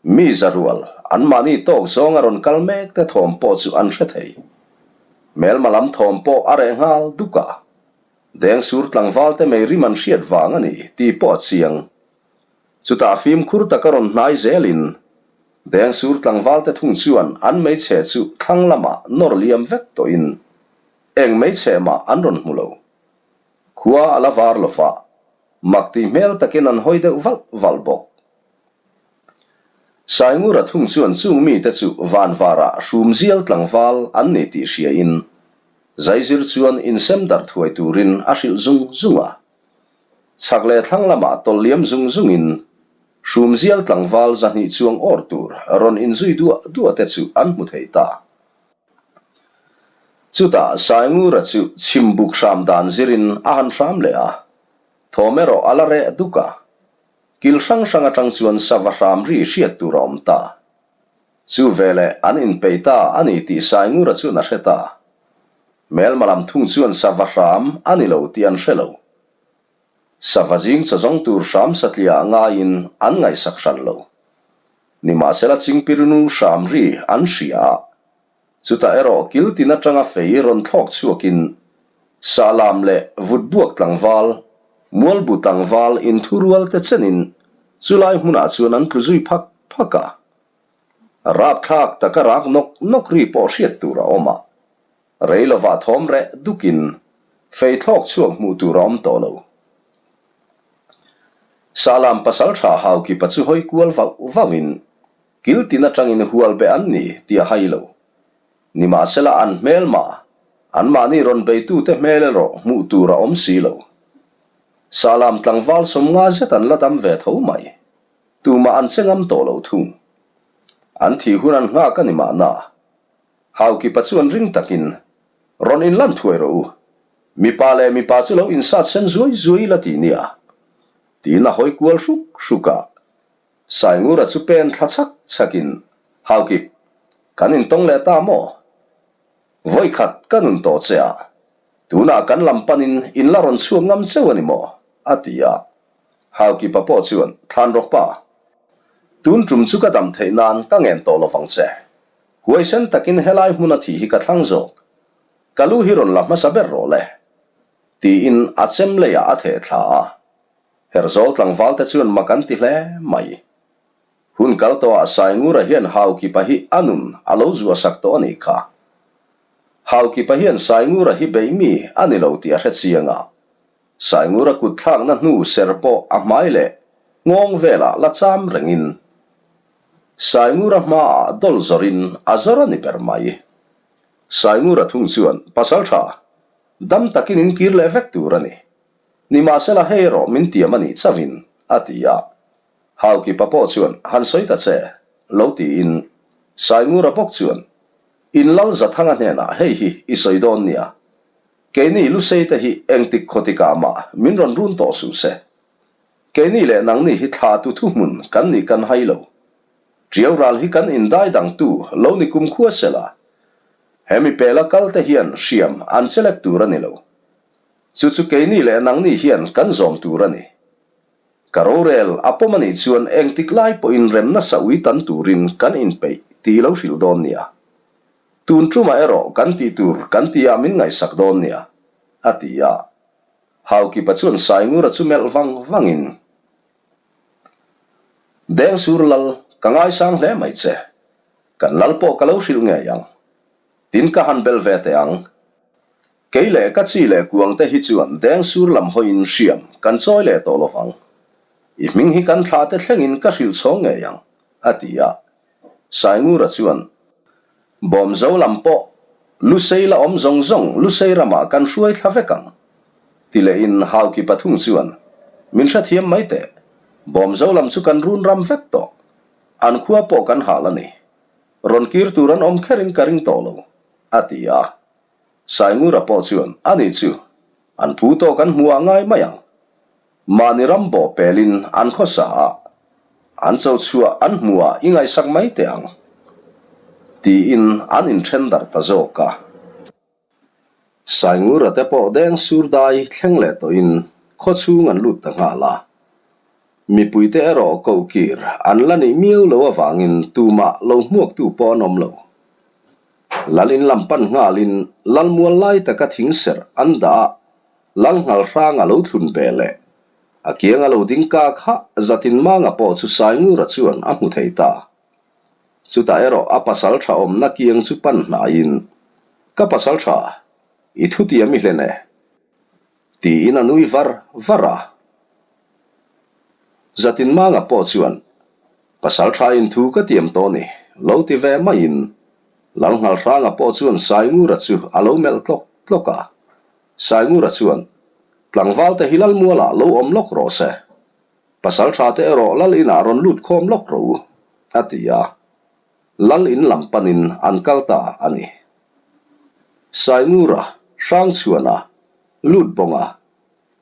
mi za rual anmahni tawk zawnga rawn kal mek te thawm pawh chu an hre thei. Hmelma lam thawm pawh a reh nghal duk a, Dengsur tlangval te mei rim an hriat vang a ni tih pawh a chiang. Chutah fimkhur taka rawn hnai zelin Dengsur tlangval te thung chuan an meichhe chu thlang lamah nawr liam vek tawhin eng meichhe mah an rawn hmu lo. Khua a la var lo va, mak tih hmel takin an hawi deuh valh valh bawk. Saingura thung chuan chung mite chu vanvarah hrumzial tlangval an ni tih hriain zaizir chuan insem darh thuai turin a hrilh zung zung a. Chhak leh thlang lamah tawlh liam zung zungin hrumzial tlangval 200 chuang awr tur rawn inzui duah duah te chu an hmu thei ta. Chutah Saingura chu chhimbuk hram dan zirin a han hram leh a, thawm erawh a la reh duk a. Kil hrang hrang atang chuan sava hram ri hriat tur a awm ta. Chu veleh an inpeih ta a ni tih Saingura chuan a hre ta. Hmelma lam thung chuan sava hram a ni lo tih an hre lo. Sava zing chaw zawng tur hram satliah ngaiin an ngaihsak hran lo. Nimahsela Chingpirinu hram ri an hria a, chutah erawh kil tin atanga fei rawn thlawk chhuakin Sahlam leh Vutbuak tlangval, Mualbu tlangval inthurual te chenin chulai hmunah chuan an tlu zui phak phak a. Rapthlak taka rak nawk nawk ri pawh hriat tur a awm a, Rei lovah thawm reh dukin fei thlawk chhuak hmuh tur a awm tawh lo. Sahlam pasal tha Haukipa chu hawi kual vauh vauhin kil tin atangin hual beh an ni tih a hai lo. Nimahsela an hmelma, anmahni rawn beitute hmel erawh hmuh tur a awm si lo. Sahlam tlangval 50 zet an la dam ve tho mai. Tumah an che ngam tawh lo thung. An thih hun an nghak a ni mahna. Haukipa chuan ring takin, Rawn inlan thuai rawh u. Mipa leh mipa chu lo insat sen zuai zuai ila ti nia. Tiin a hawi kual hruk hruk a. Saingura chu pen thla chhak chhakin. Haukip, kan intawng leh ta maw? Vawikhat ka nun tawh che a, tunah kan lam panin in la rawn chhuak ngam cheu a ni maw? a ti a. Haukipa pawh chuan, Thlanrawk pa, tun tum chu ka dam theih nan ka ngen tawh lovang che. Huaisen takin helai hmuna thih hi ka thlang zawk. Ka lu hi rawn la hmasa ber rawh le, tiin a chem leiah a theh thla a. Herhzawl tlangval te chuan mak an ti hle mai. Hun kal tawhah Saingura hian Haukipa hi a nun a lo zuahsak tawh a nih kha. Haukipa hian Saingura hi beih mi a ni lo tih a hre chiang a. Saingura kut thlakna hnu ser pawh a hmai leh nghawng velah la cham rengin Saingura hmaah dawl zawrin a zawr a ni ber mai. Saingura thung chuan, Pasaltha, dam takin in kir leh vek tur a ni. Nimahsela hei erawh min tiam a nih chauhin, a ti a. Haukipa pawh chuan, Han sawi ta che, lo tiin Saingura bawk chuan, In Lal Zathanga hnenah hei hi i sawi dawn nia. Keini Lusei te hi engtik khawtikah mah min rawn run tawh suh se. Keini leh nangni hi thlatu thuhmun kan nih kan hai lo. Ṭiau ral hi kan indai dangtu lo ni kumkhua sela, hemi pela kal te hian hriam an chelek tur a ni lo. Chu chu keini leh nangni hian kan zawm tur a ni. Ka rorel a pawm a nih chuan engtik lai pawhin remna sa ui tan turin kan inpeih tih i lo hrilh dawn nia. Tun ṭumah erawh kan tih tur kan tihah min ngaihsak dawn nia, a ti a. Haukipa chuan Saingura chu melh vang vangin, Dengsur lal, ka ngaisang hle mai che. Kan lal pawh ka lo hrilh ngei ang. Tin ka han bel ve teh ang. Kei leh ka chi leh kuang te hi chuan Dengsur lam hawiin hriam kan chawi leh tawh lovang. I hming hi kan thla te thlengin ka hrilh chhawng ngei ang, a ti a. Saingura chuan, Bawmzo lam pawh Lusei la awm zawng zawng Lusei ramah kan hruai thla vek ang, ti lehin Hauki pathum chuan, Min hrethiam mai teh, Bawmzo lam chu kan run ram vek tawh, an khua pawh kan hal a ni. Rawn kir tur an awm kherin ka ring tawh lo, a ti a. Saingura pawh chuan, Ani chu, an phu tawk an hmuh ah ngai mai ang. Mahni ram bawh pelin an khawsa a, an cho chhuah an hmuh ah i ngaihsak mai teh ang, tiin an inthen darh ta zawk a. Saingura te pawh deng sur dai thleng leh tawhin khaw chhung an lut ta nghal a. Mipuite erawh kohkir an la nih miau lo avangin tumah lo hmuaktu pawh an awm lo. Lalin lam pan nghalin Lalmual lai taka thingserh an dah a, Lal Nghalhrang a lo thlun ve leh. A kiang a lo ding kak ha zatin Manga pawh chu Saingura chuan a hmu thei ta. Chutah erawh a pasal tha awmna kiang chu pan hnaiin, Ka pasal tha, i thutiam i hlen e. Tiin a nui var var a. Zatin Manga pawh chuan, Pasal tha in thu ka tiam tawh ni, lo ti ve maiin Lal Nghalhranga pawh chuan Saingura chu a lo melh tlawk tlawk a. Saingura chuan, Tlangval te hi Lalmualah lo awm lawk rawh se. Pasal tha te erawh Lal inah rawn lut khawm lawk rawh u, a ti a. Lal in lam panin an kal ta a ni. Saingura, Hrangchhuana, Lutbawnga,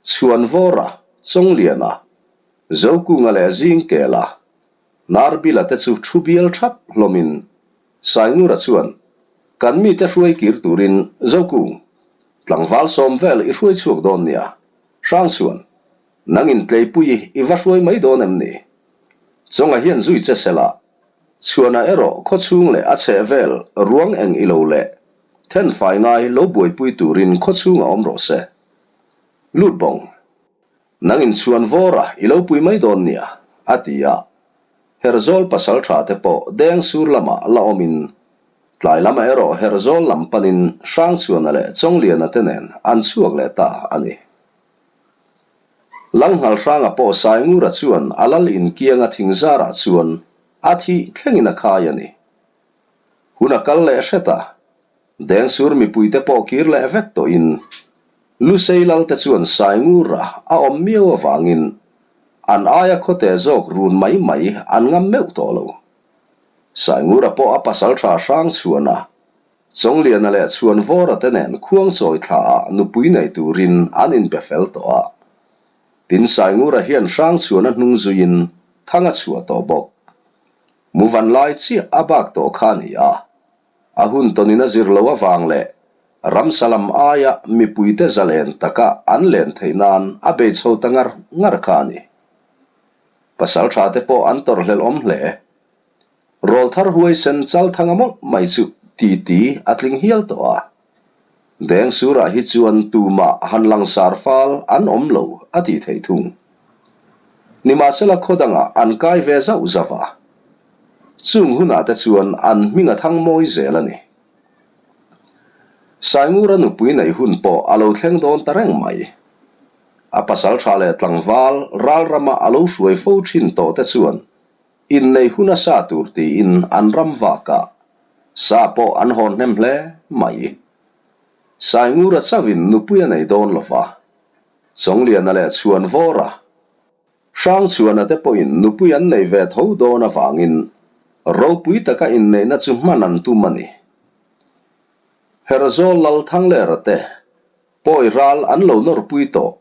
Chhuanvawra, Chawngliana, Zokunga leh Zingkela, Hnarbila te chu thu bial thap hlawmin Saingura chuan, Kan mite hruai kir turin Zokung, tlangval sawm vel i hruai chhuak dawn nia. Hrang chuan, Nangin Tleipuii i va hruai mai dawn em ni? Chawnga hian zui che sela, Chhuana erawh khawchhung leh a chheh vel ruang eng i lo leh thenfai ngai lo buaipui turin khawchhung a awm rawh se. Lut bawng. Nang inchhuan vawra i lo pui mai dawn nia, a ti a. Herzawl pasal tha te pawh deng sur lamah la awmin, tlai lamah erawh Herzawl lam panin Hrangchhuana leh Chawngliana te nen an chhuak leh ta a ni. Lal Nghalhranga pawh Saingura chuan a lal inkianga thingzarah chuan a thih thlengin a khai a ni. Hun a kal leh hret a, Dengsur mipuite pawh kir leh vek tawhin Lusei lalte chuan Saingura a awm miau avangin an aia khawte zawk run mai mai an ngam meuh tawh lo. Saingura pawh a pasal tha hrang chhuan a, Chawngliana leh Chhuanvawra te nen khuangchawi thlaah nupui nei turin an inbe fel tawh a. Tin Saingura hian hrang chhuan a hnung zuiin thang a chhuah tawh bawk. Muvan lai chiah a bak tawh kha a ni a. A hun tawnin a zir loh avang leh ramsa lam aia mipuite zalen taka an len theih nan a bei chho ta ngar ngar kha a ni. Pasalṭha te pawh an tawrhhlelh awm hle. Rawlthar huaisen Chalthanga mawlh mai chu titi a tling hial tawh a. Dengsurah hi chuan tumah han langsar fal an awm lo a tih theih thung. Nimahsela khaw dangah an kai ve zauh zauh a. Chung hunah te chuan an hming a thang mawi zel a ni. Saingura nupui neih hun pawh a lo thleng dawn ta reng mai. A pasal tha leh tlangval ral rama a lo hruai fo thin tawh te chuan Inneih hun a sa tur tiin an ram vak a, sa pawh an hawn hnem hle mai. Saingura chauhin nupui a nei dawn lo va, Chawngliana leh Chhuanvawra, Hrangchhuana te pawhin nupui an nei ve tho dawn avangin ropui taka inneihna chu hman an tum a ni. Herzawl Lal Thanglera te pawi ral an lo nawrpui tawh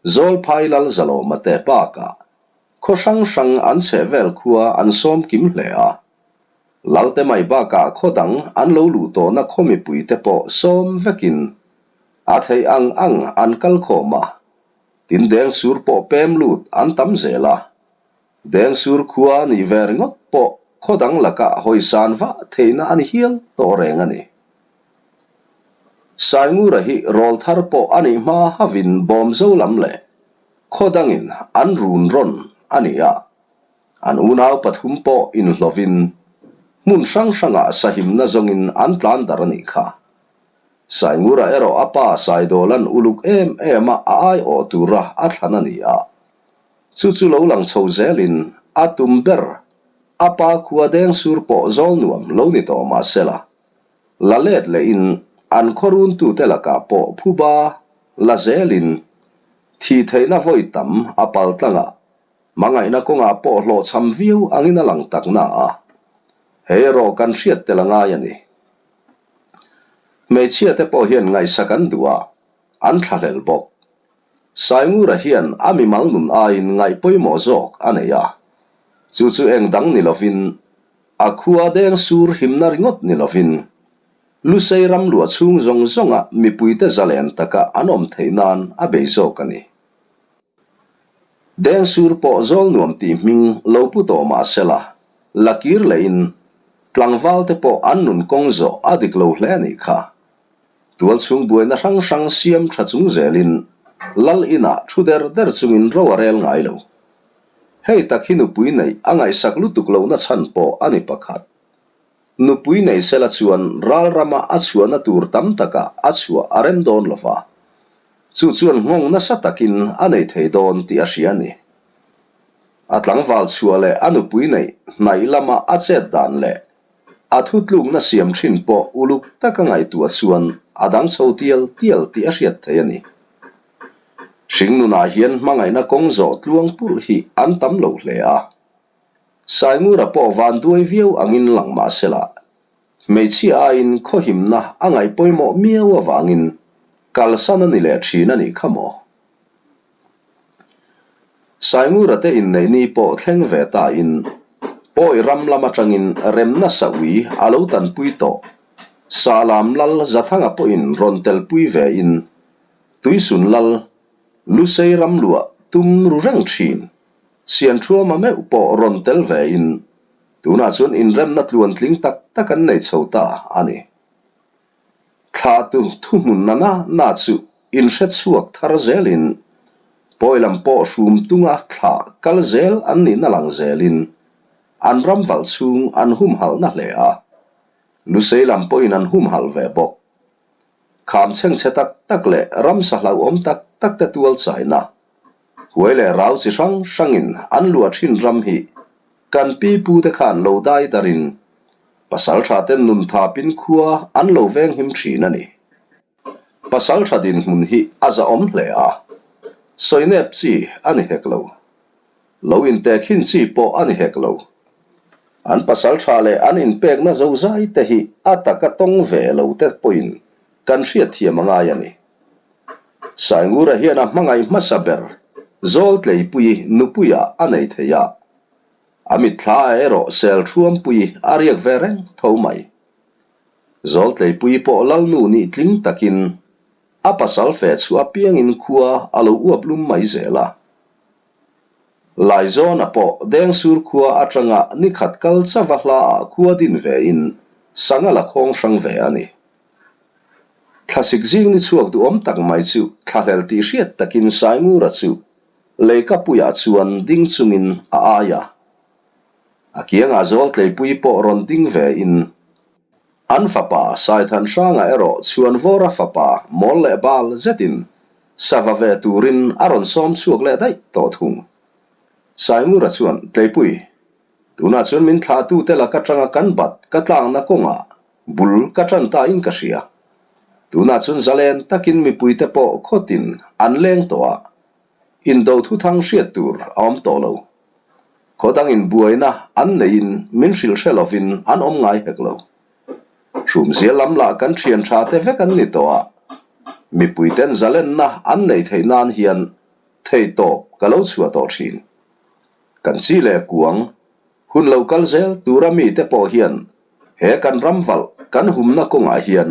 Zawlphai Lal Zalawma te bakah Khaw hrang hrang an chheh vel khua an sawm kim hle a. Lalte mai bakah khaw dang an lo luh tawhna khaw mipui te pawh sawm vekin a theih ang ang an kal khawm a. Tin Dengsur pawh pem lut an tam zel a. Dengsur khua nih ve ringawt pawh khaw dang lakah hawisan vah theihna a ni hial tawh reng a ni. Saingura hi rawlthar pawh a nih hma havin Bawmzo lam leh Khaw dangin an run rawn a ni a, an unau pathum pawh inhlawhin hmun hrang hrangah sahimna zawngin an tlan darh a nih kha. Saingura erawh a pa Saidawla'n uluk em em a a aiawh tura a thlan a ni a, chu chu lo lang chho zelin a tum ber a pa khua deng sur pawh zawl nuam lo ni tawh mah sela, la let lehin an khaw runtute lakah pawh phuba la zelin Thih theihna vawi tam a pal tlang a, hmangaihna kawngah pawh hlawhchham viau angin a lang tak na a, hei erawh kan hriat tel a ngai a ni. Hmeichhia te pawh hian ngaihsak an duh a, an thlahlel bawk. Saingura hian a mimal nun aiin ngaih pawimawh zawk a nei a, chu chu eng dang ni lovin a khua deng sur himna ringawt ni lovin Lusei ram luah chhung zawng zawnga mipuite zalen taka an awm theih nan a bei zawk a ni. Dengsur pawh zawl nuam tih hming lo pu tawh mah sela, la kir lehin tlangval te pawh an nun kawng zawh a dik lo hle a nih kha. Tual chhung buaina hrang hrang siam tha chung zelin Lal inah thu der der chungin ro a rel ngai lo. Hei tak hi nupui neih a ngaihsak lutuk lohna chhan pawh a ni pakhat. Nupui nei sela chuan ral rama a chhuahna tur tam takah a chhuah a rem dawn lo va, chu chuan nghawng nasa takin a nei thei dawn tih a hria a ni. A tlangval chhuah leh a nupui neih hnaih lama a chet dan leh a thutlukna siam thin pawh uluk taka ngaihtuah chuan a dang chho tial tial tih a hriat theih a ni. Hringnunah hian hmangaihna kawng zawh tluang purh hi an tam lo hle a. Saingura pawh van duai viau angin lang mah sela, hmeichhia aiin khawhimna a ngaih pawimawh miau avangin kalsan a ni leh thin a nih kha maw? Saingura te inneih ni pawh thleng ve tain pawi ram lam atangin remna saui a lo tanpui tawh. Sahlam lal Zathanga pawhin rawn telpui vein Tuisun lal Lusei ram luah tum ru reng thin. Sianthuama meuh pawh rawn tel ve in tunah chuan inremna tluantling tak tak an nei chho ta a ni. Thlahtu thuhmun na na na chu inhre chhuak thar zelin pawi lam pawh hrum tunga thlah kal zel an nihna lang zelin an ram valh chhung an humhalhna hle a, Lusei lam pawhin an humhalh ve bawk. Kham chhengchhe tak tak leh ramsa hlauhawm tak tak te tual chaina Huai leh rau chi hrang hrangin an luah thin ram hi kan pi pu te khan lo dai darin pasal tha ten nun thapin khua an lo venghim thin a ni. Pasal tha dinhmun hi a zahawm hle a, sawinep chi a ni hek lo. Lo intekhin chi pawh a ni hek lo. An pasal tha leh an inpekna zozai te hi a taka tawng ve lo te pawhin kan hriatthiam a ngai a ni. Saingura hian a hmangaih hmasa ber Zawltleipuii nupuiah a nei thei a. A mitthla ah erawh Selṭhuampuii a riak ve reng tho mai. Zawltleipuii pawh Lalnu nih tling takin a pasal feh chhuah apiangin khua a lo uap lum mai zel a. Laizawna pawh Dengsur khua atanga nikhat kal chauva hla ah khua din ve in Sangal a khawng hrang ve a ni. Thlasik zing ni chhuak duhawm tak mai chu thlahlel tih hriat takin Saingura chu Leikapuiah chuan ding chungin a ai a. A kiangah Zawltleipui pawh rawn ding ve in an fapa Saithanhranga erawh Chhuanvawra fapa mawl leh bal zetin sava ve turin a rawn sawm chhuak leh daih tawh thung. Saingura chuan, Tleipui, tunah chuan min thlahtute lak atanga kan bat ka tlangna kawngah Bul ka ṭan ta in ka hria. Tunah chuan zalen takin mipuite pawh khawtin an leng tawh a, indo thuthang hriat tur a awm tawh lo. Khaw dangin buaina an neihin min hrilh hre lovin an awm ngai hek lo. Hrumzia lam lah kan ṭhian ṭha te vek an ni tawh a, mipuiten zalenna an neih theih nan hian theihtawp ka lo chhuah tawh ṭhin. Kan chi leh kuang Hun lo kal zel tura mite pawh hian he kan ram valh kan humna kawngah hian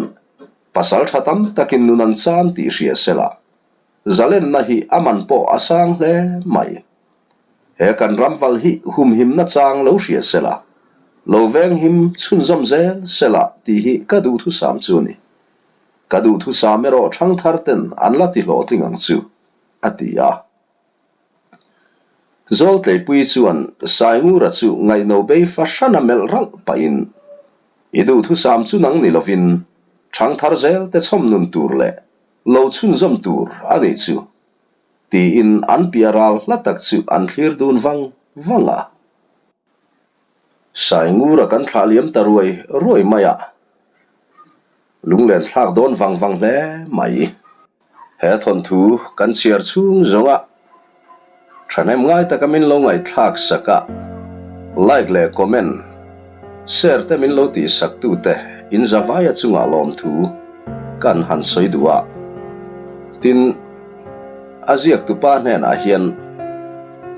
pasal tha tam takin nun an chan tih hria sela, zalenna hi a man pawh a sang hle mai. He kan ram valh hi humhimna chang lo hria sela, lo venghim chhunzawm zel sela tih hi ka duhthusam chu a ni. Ka duhthusam erawh thangthar ten an la ti hlawhtling ang chu, a ti a. Zawltleipuii chuan Saingura chu ngaihno bei fahran a melh ralh pahin, I duhthusam chu nang ni lovin ṭhangthar zel te chhawm nun tur leh lo chhunzawm tur a nih chu, tiin an piah ral hla tak chu an thlir dun vang vang a. Saingura kan thlah liam ta ruai ruai mai a, lunglen thlak dawn vang vang hle mai. He thawnthu kan chhiar chhung zawnga thahnem ngai taka min lo ngaihthlak sak a, like leh comment, share te min lo tih sak tute in zavaia chungah lawmthu kan han sawi duh a. Tin. A ziaktupa hnenah hian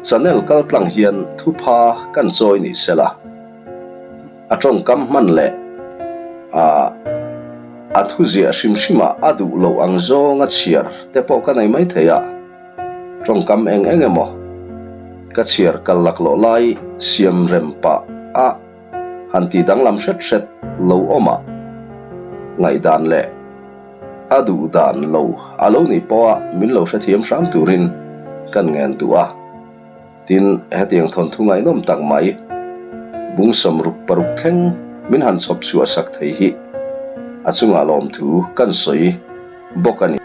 channel kaltlang hian thupha kan chawi ni sela, a tawngkam hman leh a a thuziah hrim hrimah a duh loh ang zawnga chhiar te pawh ka nei mai thei a, tawngkam eng eng emaw ka chhiar kal laklawh lai siam rem pah a han tih danglam hret hret lo awmah ngaihdan leh A duh dan lo a lo nih pawha min lo hrethiam hram turin kan ngen duh a. Tin, hetiang thawnthu ngaihnawm tak mai, bung 66 thleng min han chhawp chhuah sak thei hi a chungah lawmthu kan sawi bawk a ni.